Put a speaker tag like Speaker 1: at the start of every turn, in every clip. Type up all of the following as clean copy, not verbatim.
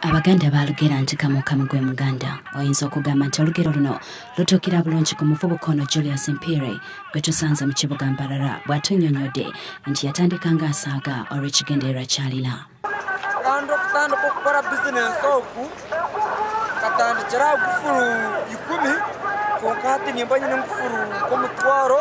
Speaker 1: Abaganda baalugera nti kamukamu gwe Muganda. Oyinza okugamba nti olugero luno lutuukira bulungi ku muvubuka ono Julius Mpiire gwe tusanze mu kibuga Mbarara bw'atunnyonnyodde nti yatandika ng'asaaga olw'ekigendererwa ky'alina.
Speaker 2: Kandi okutandika okukora bizinensi oku nkatandikira aha gufuru ikumi kwonka hati nimba nyine engufuru nk'omutwaro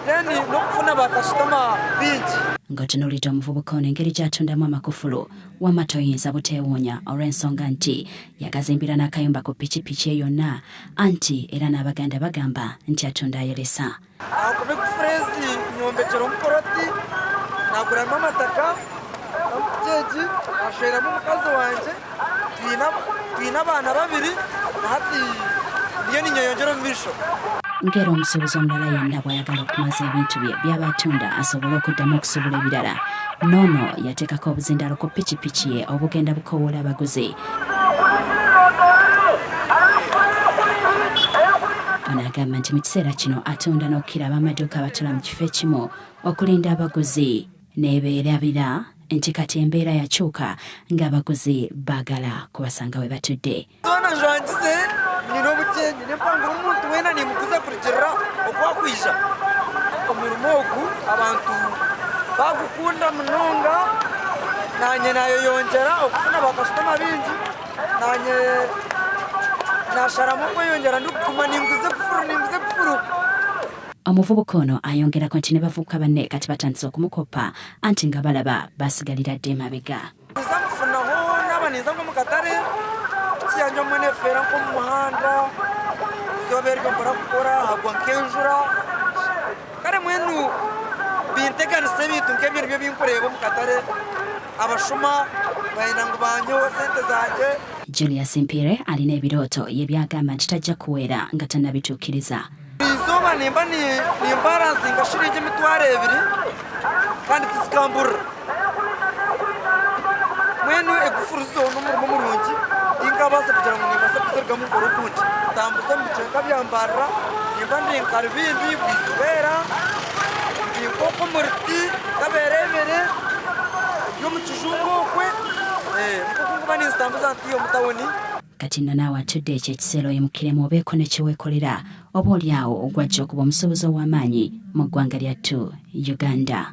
Speaker 2: then n'okufuna bakasitoma baingi.
Speaker 1: Ng'otunuulidde omuvubuka ono engeri gy'atundamu amakufulu wamma toyinza buteewuunya olw'ensonga nti yagazimbira n'akayumba ku pikipiki ye yonna anti era n'Abaganda bagamba nti atunda ayolesa.
Speaker 2: Ahakuba egufuru ezi nyombekire omupuroti, naguramu amataka n'empiki egi, nashweramu omukazi wangye, twine abaana babiri na hati ndiyo ninyeyongyera omu maisho.
Speaker 1: Ng'era omusuubuzi omulala yenna bw'ayagala okumaza ebintu bye by'aba atunda asobole okuddamu okusuubula ebirala, n'ono yateekako obuzindaalo ku pikipiki ye obugenda bukoowoola abaguzi. Ono agamba nti mu kiseera kino atunda n'okukira ab'amaduuka abatula mu kifo ekimu okulinda abaguzi nebeerabira nti kati embeera yakyuka ng'abaguzi baagala kubasanga we batudde.
Speaker 2: Zoona njwangize nyine obukyenyi n'empango omuntu weena nimuguza kurugirira oku akwija. Omurimo ogu abantu bagukunda munonga naanye nayeyongyera okufuna bakasitoma baingi naanye nasharamu okweyongyera ndikuguma ninguza ebifuru ninguza ebifuru.
Speaker 1: Omuvubuka ono ayongerako nti ne bavubuka banne kati batandise okumukoppa anti nga balaba basigalira dda emabega.
Speaker 2: Ninza nkufunaho naaba ninza nk'omu katare, piki yangye obumwe neefeera nk'omu muhanda, eizooba eryo mbura kukora hagwa nk'enjura, kare mbwenu binteganisa ebintu nk'ebyo nibyo binkureeba omu katare, abashuma bayenda ngu banyiheho sente zangye.
Speaker 1: Julius Mpiire alina ebirooto ye by'agamba nti tajja kuweera nga tannabituukiriza.
Speaker 2: Eizooba nimba nimbaransinga shiringi emitwaro ebiri kandi tizikamburira. Mbwenu egufuru zo n'omurimo murungi tinkabaasa kugira ngu nimbaasa kuzirugamu nkore ogundi. Ntambuza omu bicweka bya Mbarara, nimba ndi nka Rubimbi, Bwizibwera, ndi nk'okwo omuri Ti, Kabeerebere, ndi omu Kijungu okwe, nikwo oku ndikuba ninzitambuza nti omu tawuni.
Speaker 1: Kati nno naawe atudde ekyo ekiseera oyimukiremu obeeko ne kye weekolera oba oli awo gw'ajja okuba omusuubuzi ow'amaanyi mu ggwanga lyattu Uganda.